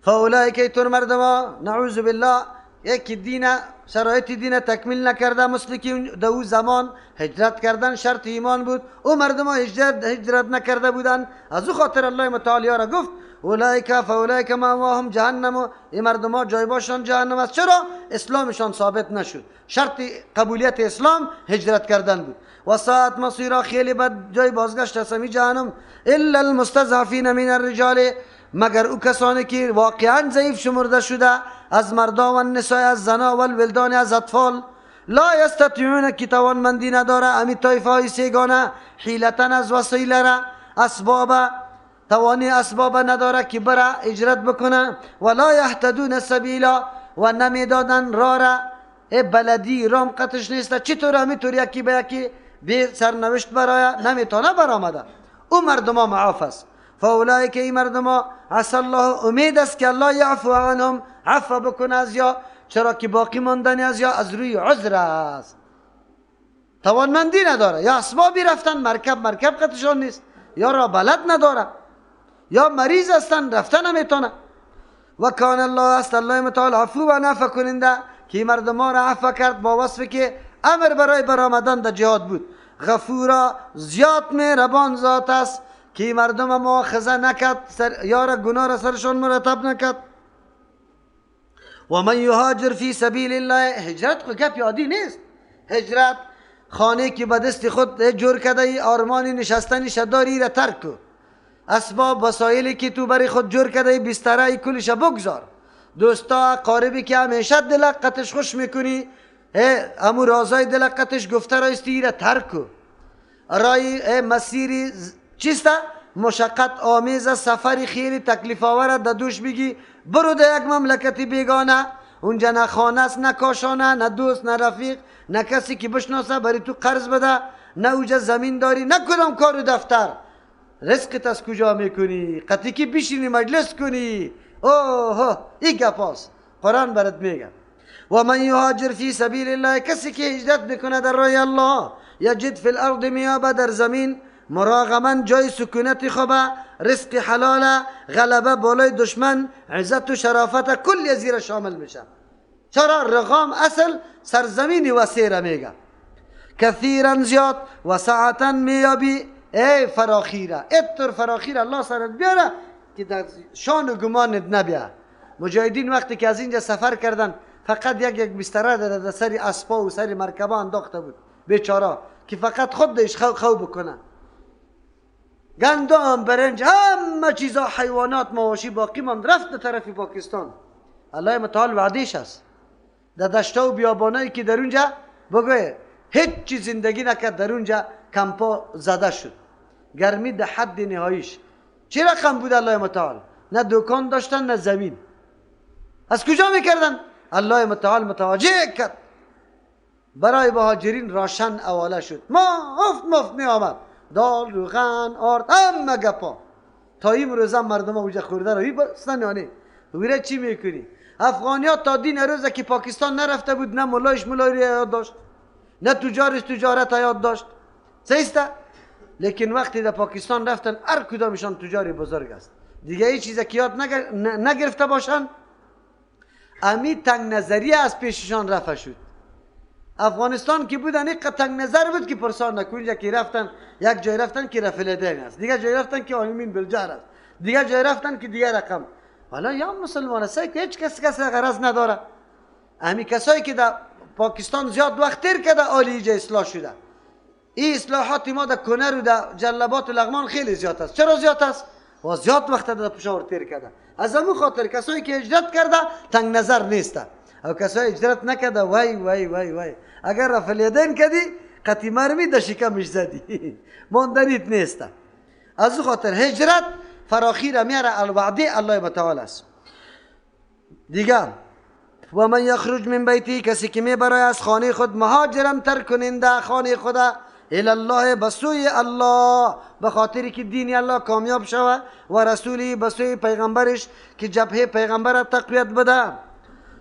فاولئک ایتون مردما نعوذ بالله یکی دین شرایط دین تکمیل نکرده، مثل که در او زمان هجرت کردن شرط ایمان بود، او مردم ها هجرت نکرده بودن. از او خاطر الله متعالی را گفت اولئک فاولئک مأواهم جهنم، این مردم ها جای باشان جهنم است. چرا؟ اسلامشان ثابت نشد. شرط قبولیت اسلام هجرت کردن بود. و ساعت مصیرا، خیلی بد جای بازگشت است جهنم. الا المستضعفین من الرجال، مگر او کسانی که واقعا ضعیف شمرده شده از مردا و النساء، از زنا و الولدان، از اطفال، لا یستطیعون که توانمندی نداره امی طایفه های سگانه، حیلتن از وسیله را، اسباب توانی اسباب نداره که بره اجرت بکنه، ولا یهتدون سبیلا و نمیدادن را را، بلدی رام قطش نیست، چطور همیطور یکی به یکی بی سرنوشت برای نمیتونه برآمده. او مردما معاف است. فاولئک ای مردما عسی الله، امید است که الله یعفو عنهم، عفو بکنه از یا، چرا که باقی ماندن از یا از روی عذر است، توانمندی نداره، یا اسبابی رفتن مرکب قطشان نیست، یا را بلد نداره، یا مریض هستن رفتن نمیتونه. و کان الله است الله متعال عفو و عفو کننده که مردما را عفو کرد با وصف که امر برای برآمدن در جهاد بود. غفورا، زیاد مهربان ذات است که مردم مؤاخذه نکرد، یا را گناه را سرشان مرتب نکرد. و من یهاجر فی سبیل الله، هجرت خو گپ عادی نیست. هجرت خانه که به دست خود جور کرده ای، آرمانی نشستنی شداری را ترک کو، اسباب وسایلی که تو برای خود جور کرده ای، بستره کلش بگذار، دوستا قاربی که همیشه دلقتش خوش میکنی، امو رازای دلقتش گفته را استی را ترک کو، رای مسیری چیست مشقت آمیز، سفری خیلی تکلیف آور در دوش بگی، برو در یک مملکت بیگانه، اونجا نه خانه است، نه کاشانه، نه دوست، نه رفیق، نه کسی که بشناسه برای تو قرض بده، نه اوجا زمین داری، نه کدام کار و دفتر. رزقت از کجا میکنی؟ قطعی که بشینی مجلس کنی. اوه این گپ هاست قرآن برات میگه. و من یهاجر فی سبیل الله، کسی که هجرت میکنه در راه الله، یجد فی الارض، میابه در زمین مراغما، جای سکونت خوبه، رزق حلاله، غلبه بالای دشمن، عزت و شرافت کل زیر شامل میشه. چرا؟ رغام اصل سرزمین وسیع را میگه. کثیرا زیاد، و ساعتا میابی ای فراخیره، اتر فراخیره الله سرت بیاره که در شان و گمانت نبیا. مجاهدین وقتی که از اینجا سفر کردن فقط یک بستره در سر اسپا و سر مرکبه انداخته بود بیچاره، که فقط خودش خو بکنه. گندم، برنج، همه چیزا، حیوانات، مواشی باقی ماند، رفت به طرف پاکستان. الله متعال وعدهش است در دشتا و بیابانایی که در اونجا بگوی هیچ چیز زندگی نکرد، در اونجا کمپا زده شد، گرمی در حد نهاییش. چه رقم بود الله متعال؟ نه دکان داشتن نه زمین، از کجا میکردن؟ الله متعال متوجه کرد، برای مهاجرین راشن اواله شد، مفت مفت می آمد، دال، روغن، آرد، همه گپا. تا این روزا مردم اونجا خورده رو بستن. یعنی ویره چی میکنی؟ افغانی ها تا دین روزه که پاکستان نرفته بود، نه ملایش ملایی یاد داشت، نه تجارش تجارت یاد داشت، سیسته. لیکن وقتی در پاکستان رفتن هر کدامشان تجاری بزرگ است. دیگه این چیزا که یاد نگرفته باشن، امی تنگ نظری از پیششان رفع شد. افغانستان که بودن اینقدر تنگ نظر بود که پرسان نکن. که رفتن یک جای رفتن که رفع است، دیگه جای رفتن که آیمین بالجهر است، دیگه جای رفتن که دیگه رقم. حالا یا مسلمان است که هیچ کس کس غرض نداره. امی کسایی که در پاکستان زیاد وقت تیر کرده عالی اصلاح شده. این اصلاحات ما در کنر و در جلبات و لغمان خیلی زیاد است. چرا زیاد است؟ و زیاد وقت در پشاور تیر کرده. از امو خاطر کسایی که هجرت کرده تنگ نظر نیسته، او کسایی هجرت نکرده وای وای وای وای، اگر رفع الیدین کردی قطی مرمی در شکمش زدی ماندنیت نیسته. از او خاطر هجرت فراخی را میاره، الوعده الله متعال است. دیگه و من یخرج من بیتی، کسی که میبرای از خانه خود مهاجرم ترک کننده خانه خود الی الله، بسوی الله، به خاطری که دین الله کامیاب شوه، و رسولی، بسوی پیغمبرش که جبهه پیغمبر تقویت بده.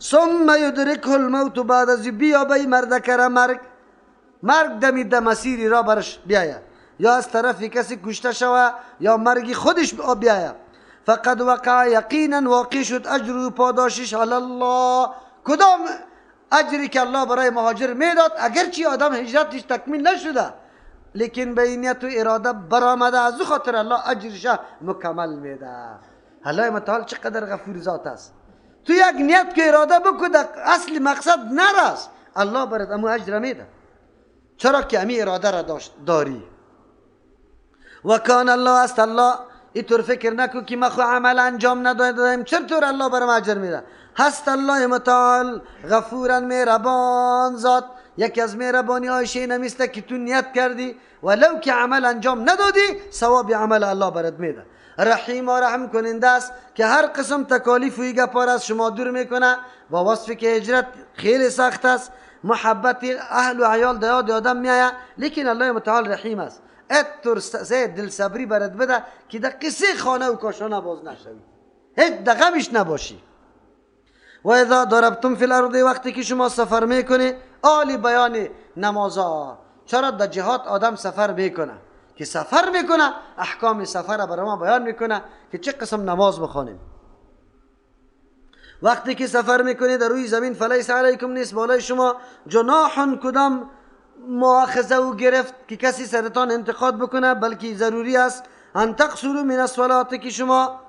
ثم یدرکه الموت، بعد از بیا بی مردکره مرگ، مرگ دمی د مسیری را برش بیاید، یا از طرف کسی کشته شوه یا مرگی خودش بیاید. فقد وقع یقینا واقع شد اجر پاداشش علی الله. کدام اجری که الله برای مهاجر میداد، اگرچه آدم هجرتش تکمیل نشده لیکن به نیت و اراده برآمده، از خاطر الله اجرش مکمل میده. الله متعال چقدر غفور ذات است. تو یک نیت که اراده بکن در اصل مقصد نرس، الله برات امو اجر میده، چرا که امی اراده را داری. و کان الله است الله. اینطور فکر نکن که ما خو عمل انجام ندادیم چطور الله برام اجر میده. هست الله متعال غفورا مهربان ذات. یکی از مهربانی هایش این است که تو نیت کردی ولو که عمل انجام ندادی ثواب عمل الله برات میده. رحیم و رحم کننده است که هر قسم تکالیف و گپار از شما دور میکنه. با وصفی که هجرت خیلی سخت است، محبت اهل و عیال در یاد آدم میآید، لیکن الله متعال رحیم است. اتر دل صبری برات بده که در قصه خانه و کاشانه باز نشوی، هیچ دغمش نباشی. و اذا ضربتم فی الارض، وقتی که شما سفر میکنی، آلی بیان نمازا. چرا در جهاد آدم سفر میکنه؟ که سفر میکنه احکام سفر برای ما بیان میکنه که چه قسم نماز بخوانیم. وقتی که سفر میکنی در روی زمین، فلیس علیکم نیست بالای شما جناح کدام مؤاخذه و گرفت که کسی سرتان انتقاد بکنه، بلکه ضروری است ان تقصروا من الصلاه که شما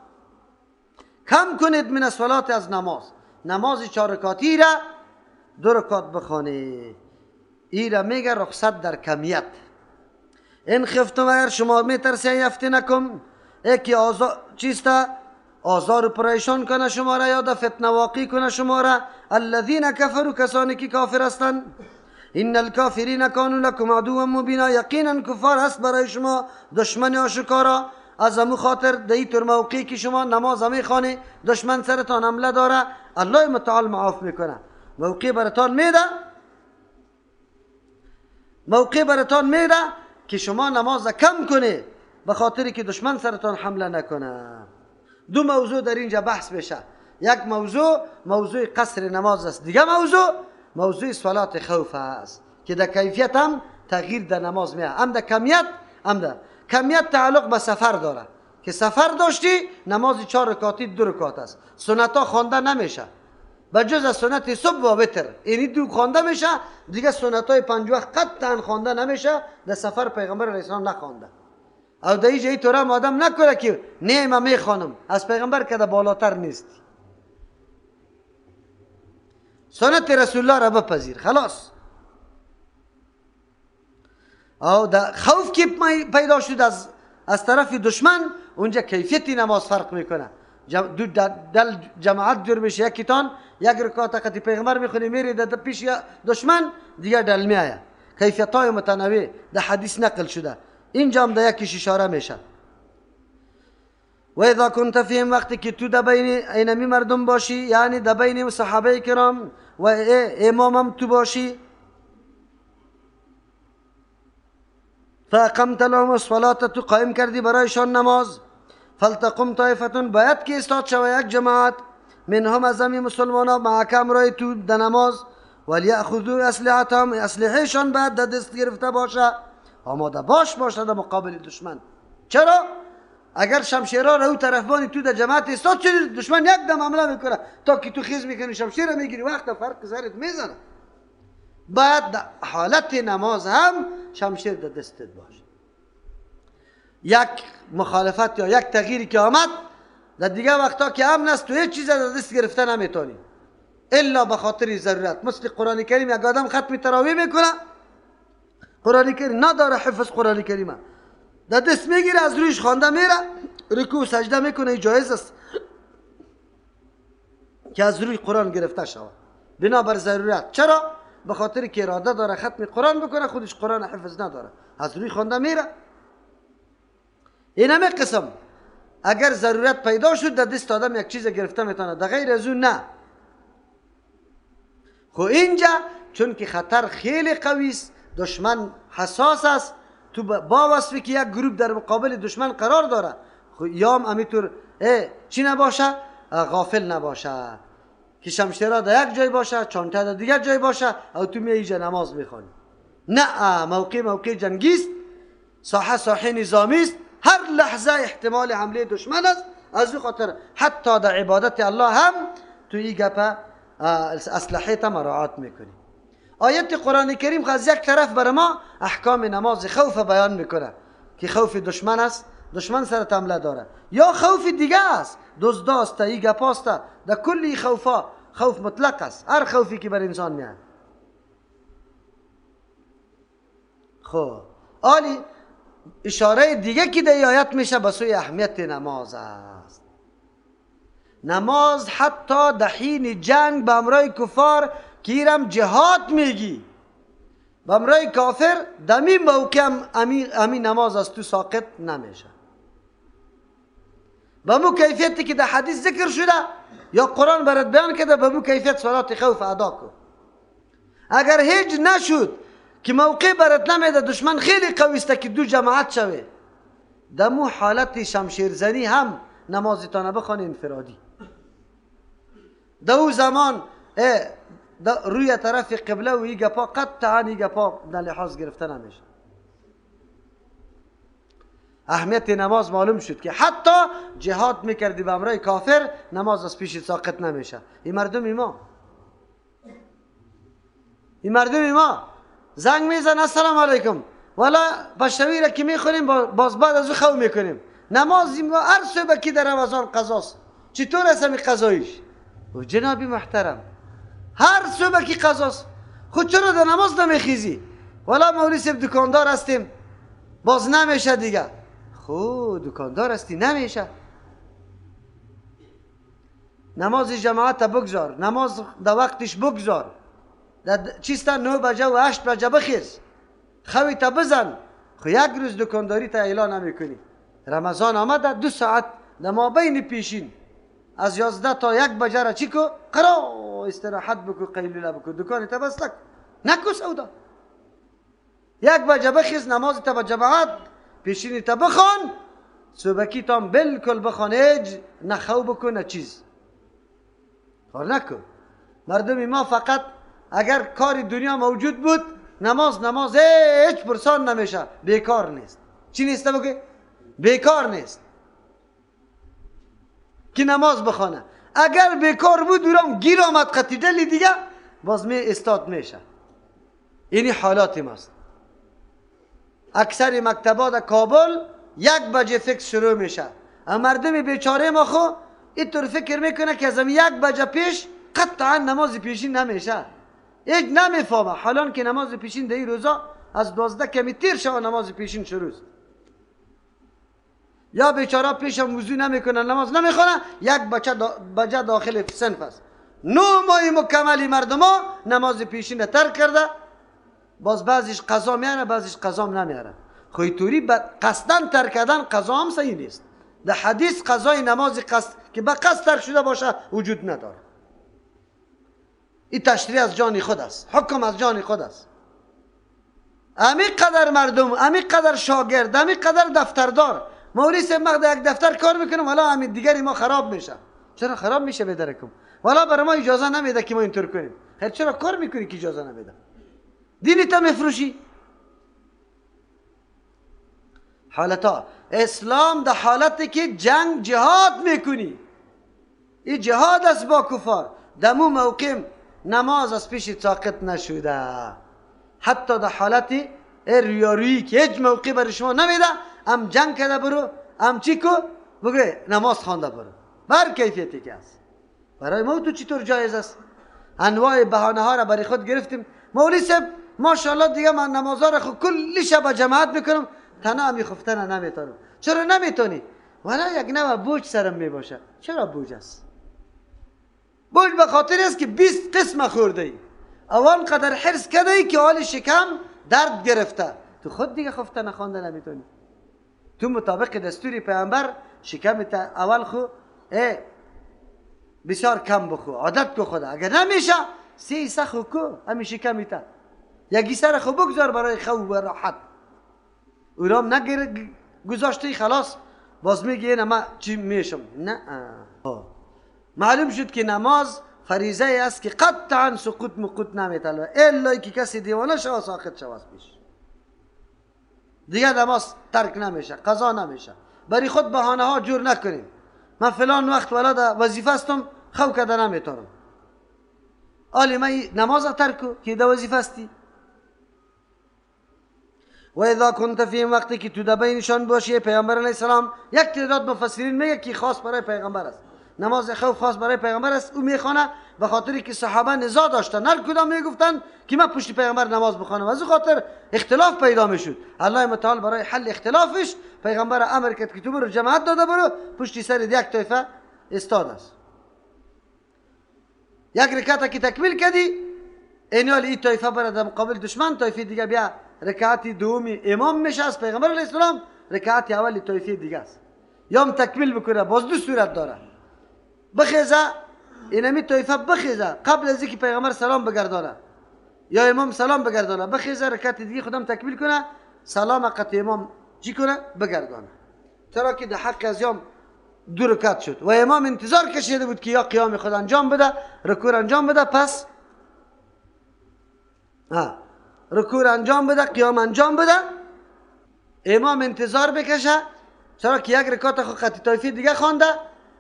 کم کنید من الصلاه از نماز. نماز 4 رکعتی را 2 رکعت بخوانید. ای را میگه رخصت در کمیت. ان خفتم اگر شما میترسی یفتنکم، یکی آزار چیست آزار پریشان کنه شما را یا فتنه واقع کنه شما را. الذین کفروا کسانی که کافر هستند. ان الکافرین کانوا لکم عدوا مبینا، یقینا کفار هست برای شما دشمن آشکارا. از امو خاطر در این موقعی که شما نماز میخوانی دشمن سرتان حمله داره، الله متعال معاف میکنه. موقع براتان میده، موقع براتان میده که شما نماز کم کنی به خاطری که دشمن سرتان حمله نکنه. دو موضوع در اینجا بحث بشه. یک موضوع موضوع قصر نماز است، دیگه موضوع موضوع صلات خوف است که در کیفیت هم تغییر در نماز میاد، هم در کمیت هم در کمیت تعلق به سفر داره که سفر داشتی نماز 4 رکعتی 2 رکعت است، سنت ها خوانده نمیشه به جز از سنت صبح و وتر، یعنی دو خوانده میشه، دیگه سنت های 5 وقت قطعا خوانده نمیشه. در سفر پیغمبر علیه السلام نخوانده. او در اینجا این طور آدم نکنه که نه من میخوانم، از پیغمبر که بالاتر نیست. سنت رسول الله را بپذیر خلاص. او در خوف که پیدا شد از طرف دشمن، اونجا کیفیت نماز فرق میکنه. دو دل جماعت جور میشه، یکیتان یک رکعت قطعی پیغمبر میخونه میره در پیش دشمن، دیگه دل میآید. کیفیت های متنوع در حدیث نقل شده، اینجا هم در یکیش اشاره میشه. و اذا كنت فیهم، وقتی که تو در بین اینمی مردم باشی، یعنی در بین صحابه کرام و امامم تو باشی، فاقمت لهم الصلاة، تو قائم کردی برایشان نماز، فلتقم طائفة، باید که استاد شوه یک جماعت منهم از همی مسلمان ها معک همراه تو در نماز، ولیأخذوا اسلحتهم، اسلحهشان باید در دست گرفته باشه، آماده باش باشه در مقابل دشمن. چرا؟ اگر شمشیرها را او طرف بانی تو در جماعت استاد شدی، دشمن یک دم حمله میکنه تا که تو خیز میکنی شمشیر میگیری، وقت فرق سرت میزنه. باید در حالت نماز هم شمشیر در دستت باشه. یک مخالفت یا یک تغییری که آمد در دیگه وقتا که امن است تو هیچ چیز از دست گرفته نمیتونی الا به خاطر ضرورت. مثل قرآن کریم یک آدم ختم تراویح میکنه، قرآن کریم نداره حفظ قرآن کریم، در دست میگیره از رویش خوانده میره رکوع سجده میکنه، جایز است که از روی قرآن گرفته شود بنابر ضرورت. چرا؟ به خاطر که اراده داره ختم قرآن بکنه، خودش قرآن حفظ نداره، از روی خوانده میره. این همه قسم اگر ضرورت پیدا شد در دست آدم یک چیز گرفته میتونه، در غیر از اون نه. خب اینجا چون که خطر خیلی قوی است، دشمن حساس است، تو با وصفی که یک گروپ در مقابل دشمن قرار داره، خب یام امیطور چی نباشه، غافل نباشه که شمشیرها در یک جای باشه، چانته در دیگر جای باشه، او تو می اینجا نماز میخوانی. نه، موقع جنگی است، ساحه نظامی است، هر لحظه احتمال حمله دشمن است. از او خاطر حتی در عبادت الله هم تو این گپه اسلحه تا مراعات میکنی. آیت قرآن کریم از یک طرف بر ما احکام نماز خوف بیان میکنه که خوف دشمن است، دشمن سر حمله داره، یا خوف دیگه است، دزد است، ای گپ است. در کلی خوفا خوف مطلق است، هر خوفی که بر انسان میاد. خب آلی اشاره دیگه که در آیت میشه به سوی اهمیت نماز است. نماز حتی در حین جنگ به امرای کفار که ایرم جهاد میگی، به امرای کافر دمی موقع هم امی نماز از تو ساقط نمیشه. به مو کیفیتی که در حدیث ذکر شده یا قرآن برات بیان کرده، به مو کیفیت صلات خوف ادا کن. اگر هیچ نشد که موقع برات نمیده، دشمن خیلی قوی است که دو جماعت شوه، دمو حالت شمشیرزنی هم نمازتان بخوان انفرادی. دو زمان روی طرف قبله و ای گپا قطعا ای گپا در لحاظ گرفته نمیشه. اهمیت نماز معلوم شد که حتی جهاد میکردی به امرای کافر نماز از پیش ساقط نمیشه. این مردم ما، این مردم ما زنگ میزن السلام علیکم، والا پشتوی را که میخوریم باز بعد از او خو میکنیم. نماز ما هر صبح که در رمضان قضاست، چطور است می قضاییش؟ و جنابی محترم هر صبح که قضاست، خود چرا در نماز نمیخیزی؟ والا مولوی صاحب دکاندار هستیم باز نمیشه دیگه. خود دکاندار هستی نمیشه. نماز جماعت بگذار، نماز در وقتش بگذار، در چیستا 9 بجه و 8 بجه بخیز، خوی تا بزن. خو یک روز دکانداری تا اعلان نمیکنی. رمضان آمده 2 ساعت در مابین پیشین از 11 تا 1 بجه را چی کو؟ قرار استراحت بکو، قیلوله بکو، دکان تا بس نکو، نکو سودا. 1 بجه بخیز، نماز تا به جماعت پیشینی تا بخوان، صبحکی تا بالکل بخوان، هیچ نخو بکن نه چیز کار نکن. مردم ما فقط اگر کار دنیا موجود بود نماز هیچ پرسان نمیشه، بیکار نیست. چی نیست بگه؟ بیکار نیست که نماز بخوانه. اگر بیکار بود اورام گیر آمد قطی دلی دیگه باز می استاد میشه. اینی حالات ماست. اکثر مکتبات در کابل 1 بجه فکر شروع میشه. مردم بیچاره ما خو اینطور فکر میکنه که از 1 بجه پیش قطعا نماز پیشین نمیشه. یک نمیفهمه حالان که نماز پیشین در این روزا از 12 کمی تیر شوه نماز پیشین شروع است. یا بیچاره پیشم وضو نمیکنه نماز نمیخونه، 1 بچه داخل صنف است. 9 ماه مکملی مردم ها نماز پیشین ترک کرده، باز بعضیش قضا میاره بعضیش قضا نمیاره. خو اینطوری قصداً ترک کردن قضا هم صحیح نیست. در حدیث قضای نماز قصد که به قصد ترک شده باشه وجود نداره. این تشریع از جان خود است، حکم از جان خود است. امی قدر مردم، امی قدر شاگرد، امی قدر دفتردار، مولوی صاحب ما یک دفتر کار میکنم والا امی دیگری ما خراب میشه. چرا خراب میشه بدرکم؟ والا برای ما اجازه نمیده که ما اینطور کنیم. خیر چرا کار میکنی که اجازه نمیده؟ دینی تا میفروشی؟ حالتا اسلام در حالتی که جنگ جهاد میکنی، این جهاد است با کفار، دمو موقع نماز از پیش ساقط نشده. حتی در حالت ریارویی که هیچ موقع برای شما نمیده، هم جنگ کرده برو، هم چی کو بگه نماز خوانده برو، بر کیفیتی که است. برای ما تو چطور جایز است؟ انواع بهانه ها را برای خود گرفتیم. مولوی صاحب ماشاءالله دیگه من نمازها را خود کلی شب جماعت میکنم، تنها می خفتن نمیتونم. چرا نمیتونی؟ والا یک نوع بوج سرم میباشه. چرا بوج است؟ بوج به خاطر است که 20 قسم خورده ای، اول قدر حرص کرده ای که حال شکم درد گرفته، تو خود دیگه خفته نخوانده نمیتونی. تو مطابق دستور پیامبر شکم تا اول خو بسیار کم بخو، عادت کو خدا. اگر نمیشه 3 حصه خو کو همین شکم تا یک حصه خو بگذار برای خو و راحت. اورام نگیر گذاشتی خلاص باز میگه نه ما چی میشم. نه معلوم شد که نماز فریضه است که قطعا سقوط مقوط نمیطلبه، الا که کسی دیوانه شوه ساقط شوه از پیش. دیگه نماز ترک نمیشه، قضا نمیشه. برای خود بهانه ها جور نکنیم. من فلان وقت ولا در وظیفه هستم، خو کده نمیتونم. آلی من نماز ترکو که در وظیفه هستی. و اذا كنت فیهم، وقتی که تو در بینشان باشی پیامبر علیه السلام، یک تعداد مفسرین میگه که خاص برای پیغمبر است، نماز خوف خاص برای پیغمبر است. او میخوانه به خاطری که صحابه نزاع داشتن، هر کدام میگفتن که من پشت پیغمبر نماز بخوانم، از او خاطر اختلاف پیدا میشد. الله متعال برای حل اختلافش پیغمبر امر کرد که تو برو جماعت داده برو پشت سر یک طایفه استاد است. یک رکعت که تکمیل کردی، اینال این طایفه بره در مقابل دشمن، طایفه دیگه بیا رکعت دومی امام میشه از پیغمبر علیه السلام، رکعت اول طایفه دیگه است. یا تکمیل بکنه، باز دو صورت داره. بخیزه اینمی طایفه بخیزه قبل از اینکه پیغمبر سلام بگردانه یا امام سلام بگردانه، بخیزه رکعت دیگه خودم تکمیل کنه، سلام قطع امام چی کنه؟ بگردانه. چرا که در حق از یام دو رکعت شد و امام انتظار کشیده بود که یا قیام خود انجام بده، رکوع انجام بده، پس رکوع انجام بده، قیام انجام بده، امام انتظار بکشه. چرا که یک رکعت خود قطع طایفه دیگه خوانده،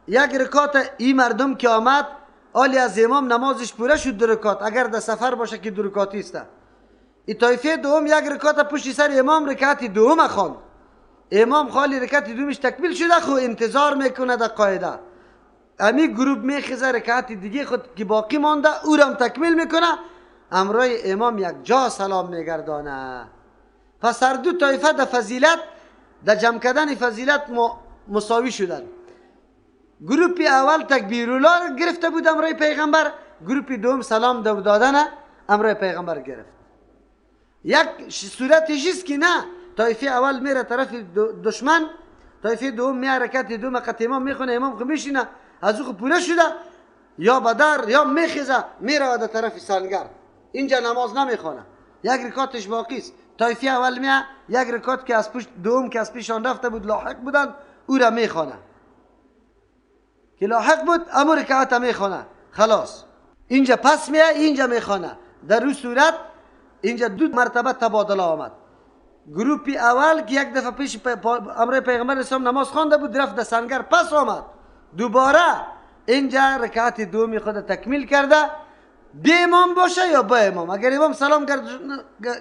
یک رکعت این مردم که آمد آلی از امام نمازش پوره شد دو رکعت، اگر در سفر باشه که دو رکعتی است. این طایفه دوم یک رکعت پشت سر امام رکعت دوم خواند، امام خالی رکعت دومش تکمیل شده، خو انتظار میکنه در قاعده. امی گروپ میخیزه رکعت دیگه خود که باقی مانده او را هم تکمیل میکنه، امرای امام یک جا سلام میگردانه. پس هر دو طایفه در فضیلت، در جمع کردن فضیلت مساوی شدن. گروپ اول تکبیر الله گرفته بود امرای پیغمبر، گروپ دوم سلام دور دادن امرای پیغمبر گرفت. یک صورتش است که نه، طایفه اول میره طرف دشمن، طایفه دوم میره رکعت دوم قطع امام میخونه، امام خو میشینه از او پوره شده، یا بدر یا میخیزه میره در طرف سنگر، اینجا نماز نمیخونه، یک رکعتش باقی است. طایفه اول میه یک رکعت که از پشت دوم که از پیشان رفته بود لاحق بودن او را میخونه، که لاحق بود امو رکعت میخونه، خلاص اینجا پس میه اینجا میخونه. در اون صورت اینجا دو مرتبه تبادله آمد. گروپی اول که یک دفعه پیش امر پیغمبر اسلام نماز خوانده بود رفت در سنگر پس آمد، دوباره اینجا رکعت دومی خود تکمیل کرده، بی امام باشه یا با امام. اگر امام سلام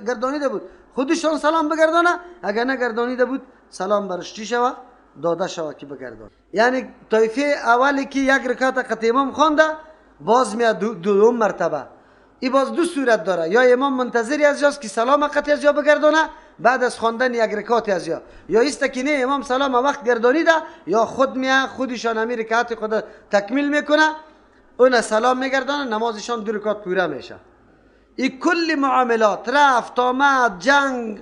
گردانیده بود خودشان سلام بگردانه، اگر نگردانیده بود سلام برش چی شوه؟ داده شوه که بگردان. یعنی طایفه اولی که یک رکعت قطع امام خوانده باز میاد دوم مرتبه. ای باز دو صورت داره، یا امام منتظری از یاست که سلام قطع از یا بگردانه بعد از خواندن یک رکعت از یا، یا ایست که نه امام سلام وقت گردانیده یا خود میاد خودشان همی رکعت خود تکمیل میکنه، اون سلام میگردانه، نمازشان دو رکعت پوره میشه. ای کل معاملات رفت آمد جنگ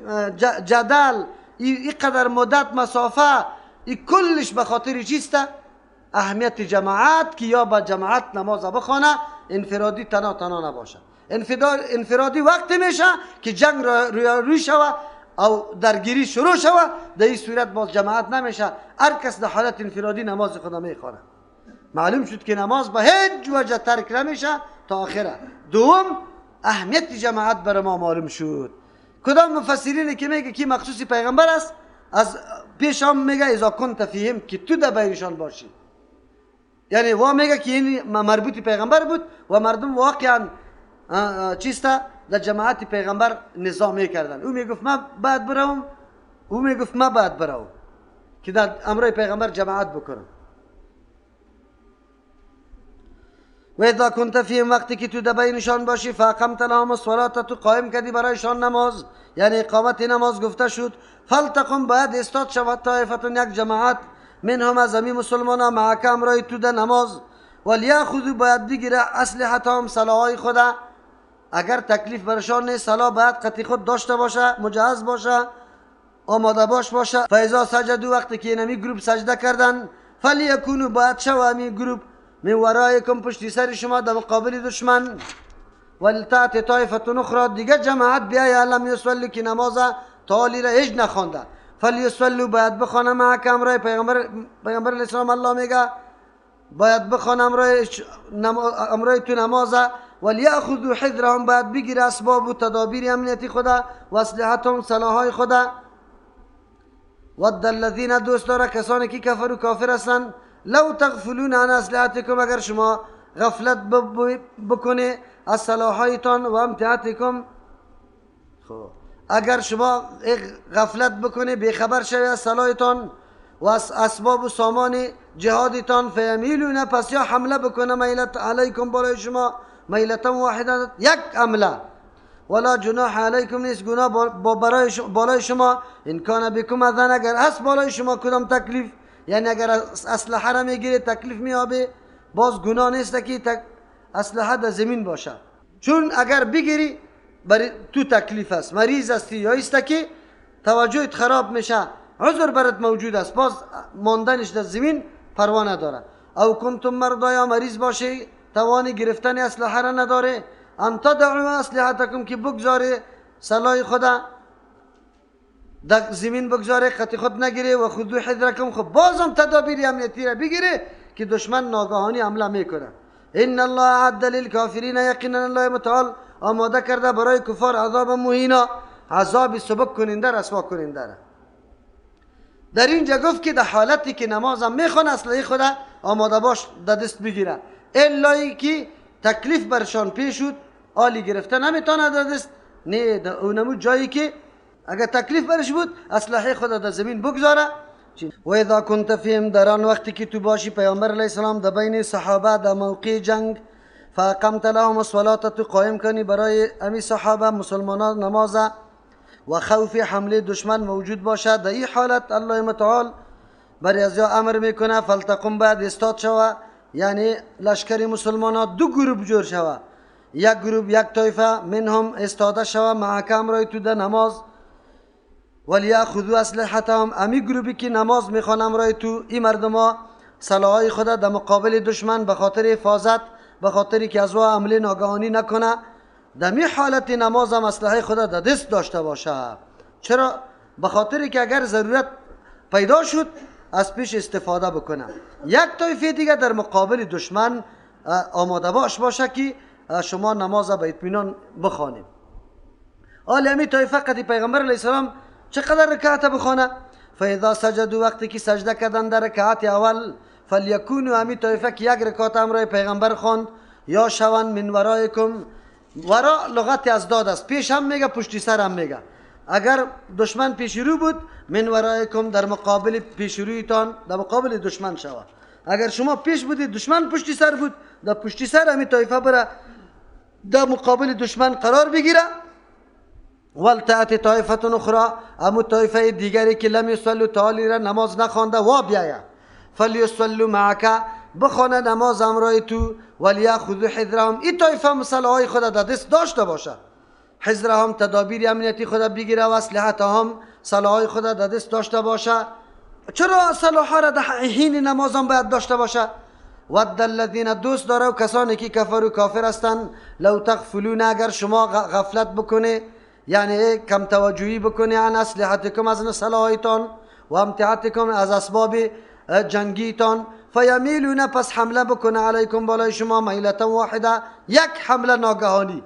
جدل ای قدر مدت مسافه، ای کلش به خاطر چیست؟ اهمیت جماعت که یا با جماعت نماز بخوانه، انفرادی تنها تنها نباشه. انفرادی وقتی میشه که جنگ روی شوه او درگیری شروع شوه، در این صورت باز جماعت نمیشه، هر کس در حالت انفرادی نماز خود میخوانه. معلوم شد که نماز به هیچ وجه ترک نمیشه تا آخره. دوم اهمیت جماعت بر ما معلوم شد. کدام مفسرین که میگه که مخصوص پیغمبر است، از پیش هم میگه اذا کنت فیهم که تو در بینشان باشی، یعنی وا میگه که این مربوط پیغمبر بود و مردم واقعا چیسته در جماعت پیغمبر نظام میکردن. او میگفت من بعد بروم، او میگفت من بعد بروم که در امرای پیغمبر جماعت بکنم. و اذا کنت فیهم، وقتی که تو در بینشان باشی، فاقمت لهم الصلاة، تو قائم کردی برایشان نماز، یعنی اقامت نماز گفته شد. فلتقم، باید استاد شود طایفتون، یک جماعت، منهم از امی مسلمان ها، معک امرای تو در نماز. ولیأخذوا، باید بگیره اسلحتهم، سلاحهای خود. اگر تکلیف برشان نیست سلاح باید قطعی خود داشته باشه، مجهز باشه، آماده باش باشه. فاذا سجدوا، وقتی که اینمی گروپ سجده کردن، فلیکونوا، باید شو امی گروپ من ورایکم، پشتی سر شما در مقابل دشمن. ولتأت طایفة اخرى، دیگه جماعت بیایه، لم یصلوا، که نماز تالی را هیچ نخوانده، فلیصلوا، باید بخوانه معک امرای پیغمبر علیه السلام. الله میگه باید بخوانه امرای تو نماز. ولیأخذوا حذرهم، باید بگیره اسباب و تدابیر امنیتی خدا و اسلحتهم، سلاحهای خدا. ود الذین، دوست داره کسانی که کفروا، کافر هستند، لو تغفلون عن اسلحتکم، اگر شما غفلت بکنه از سلاحایتان و امتعتکم، خب اگر شما غفلت بکنه بیخبر شوی از سلاحتان و از اسباب و سامان جهادتان، فیمیلون پس یا حمله بکنه میلت علیکم بالای شما میلتا واحده یک حمله، ولا جناح علیکم نیست گناه برای بالای شما، ان کان بكم اذى اگر هست بالای شما کدام تکلیف، یعنی اگر اسلحه را میگیره تکلیف میابه باز گناه نیست که اسلحه در زمین باشه، چون اگر بگیری برای تو تکلیف است، مریض هستی یا است که توجهت خراب میشه، عذر برات موجود است، باز ماندنش در زمین پروا نداره. او کنتم مرضا یا مریض باشه توان گرفتن اسلحه را نداره، ان تدعوا اسلحتکم که بگذاره سلاح خدا در زمین بگذاره خط خود نگیره، و خذوا حذرکم خب بازم تدابیر امنیتی را بگیره که دشمن ناگهانی حمله میکنه. ان الله اعد للکافرین یقینا الله متعال آماده کرده برای کفار عذاب مهینا، عذاب سبک کننده رسوا کننده را. در اینجا گفت که در حالتی که نمازم میخوان اسلحه خدا آماده باش در دست بگیره، الا که تکلیف برشان پیش شد آلی گرفته نمیتونه در دست، نه در اونمو جایی که اگر تکلیف برش بود اسلحه خدا در زمین بگذاره. و اذا كنت فیهم در آن وقتی که تو باشی پیامبر علیه السلام در بین صحابه در موقع جنگ، فاقمت لهم الصلاة تو قائم کنی برای امی صحابه مسلمانان نماز و خوف حمله دشمن موجود باشد، در این حالت الله متعال برای از یا امر میکنه فلتقم باید استاد شوه، یعنی لشکر مسلمانان دو گروه جور شوه، یک گروه یک طایفه منهم استاده شوه معک امرای تو در نماز، ولیأخذوا اسلحتهم امی گروهی که نماز میخوان امرای تو این مردما سلاحهای خود در مقابل دشمن به خاطر حفاظت، به خاطر که از او حمله ناگهانی نکنه، در می حالت نماز هم اسلحه خود در دست داشته باشه. چرا؟ به خاطر که اگر ضرورت پیدا شد از پیش استفاده بکنه. یک طایفه دیگه در مقابل دشمن آماده باش باشه که شما نماز به اطمینان بخوانید. حالا امی طایفه قدی پیغمبر علیه السلام چقدر رکعت بخوانه؟ فاذا سجدوا وقتی که سجده کردن در رکعت اول، فلیکونوا امی طایفه که یک رکعت امرای پیغمبر خواند یا شوند من ورایکم، ورا لغت از داد است، پیش هم میگه پشتی سر هم میگه، اگر دشمن پیش رو بود من ورایکم در مقابل پیش رویتان در مقابل دشمن شود، اگر شما پیش بودید دشمن پشتی سر بود در پشتی سر امی طایفه بره در مقابل دشمن قرار بگیره. ولتأت طایفة اخرى امو طایفه دیگری که لم یصلوا تعالی را نماز نخوانده وا بیاید، فلیصلوا معک بخوانه نماز امرای تو، ولیأخذوا حذرهم این طایفه مسلحهای خود در دست داشته باشه، حذرهم تدابیر امنیتی خود بگیره و اسلحتهم سلاحهای خود در دست داشته باشه. چرا سلاحها را در حین نماز هم باید داشته باشه؟ ود الذین دوست داره و کسانی که کفروا کافر هستند، لو تغفلون اگر شما غفلت بکنه یعنی کم توجهی بکنه عن اسلحتکم از سلاحتان و امتعتکم از اسباب جنگیتان، فیمیلون پس حمله بکنه علیکم بالای شما میلتا واحده یک حمله ناگهانی.